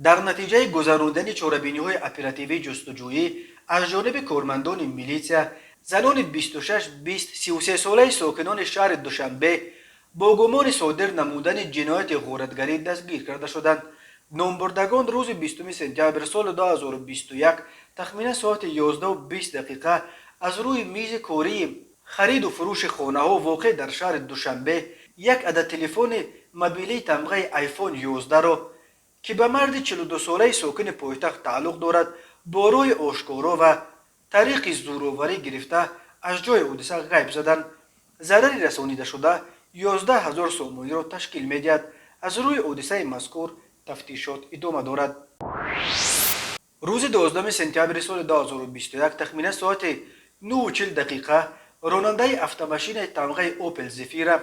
Дар натиҷаи гузарондани чорабиниҳои оперативии ҷустуҷӯӣ аз ҷониби кормандони милитсия, занони 26, 20, 33 солаи сокинони шаҳри Душанбе бо гумони содир намудани ҷинояти ғоратгарӣ дастгир карда шуданд. Номбурдагон рӯзи 20 сентябр соли 2021 тахминан соати 11:20 дақиқа аз рӯи мизи кории хариду фурӯши хонаҳо, воқеъ дар шаҳри Душанбе, як адад телефони мобилии тамғаи iPhone 11-ро, ки ба марди 42-солаи сокини пойтахт тааллуқ дорад, бо роҳи ошкоро ва тариқи зӯроварӣ гирифта, аз ҷои ҳодиса ғайб заданд. Зарари расонидашуда 11 ҳазор сомониро ташкил медиҳад. Аз рӯи ҳодисаи мазкур тафтишот идома дорад. Рӯзи 12 сентябри соли 2021 тахминан соати 9:40 дақиқа ронандаи автомашинаи тамғаи Опел Зефира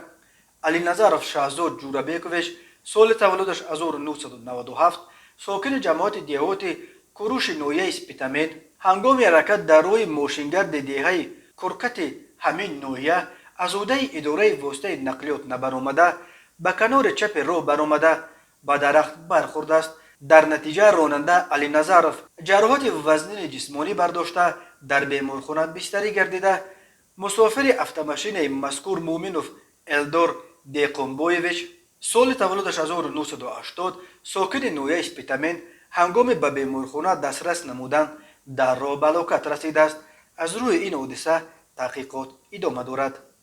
Алиназаров Шаҳзод Ҷурабекович, соли таваллудаш 1997, сокини ҷамоати деҳоти Куруши ноҳияи Спитамен, ҳангоми ҳаракат дар роҳи мошингарди деҳаи Куркати ҳамин ноҳия аз ҳудуди идораи воситаи нақлиёт набаромада, ба канори чапи роҳ баромада, ба дарахт бархӯрдааст. Дар натиҷа ронанда Алиназаров ҷароҳати вазнини ҷисмонӣ бардошта, дар беморхона бистарӣ гардида, мусофири автомашинаи мазкур Муъминов Элдор Деҳқонбоевич, соли таваллудаш 1980, сокини ноҳияи Спитамен, ҳангоми ба беморхона дастрас намудан дар роҳ ба ҳалокат расидааст. Аз рӯи ин ҳодиса таҳқиқот идома дорад.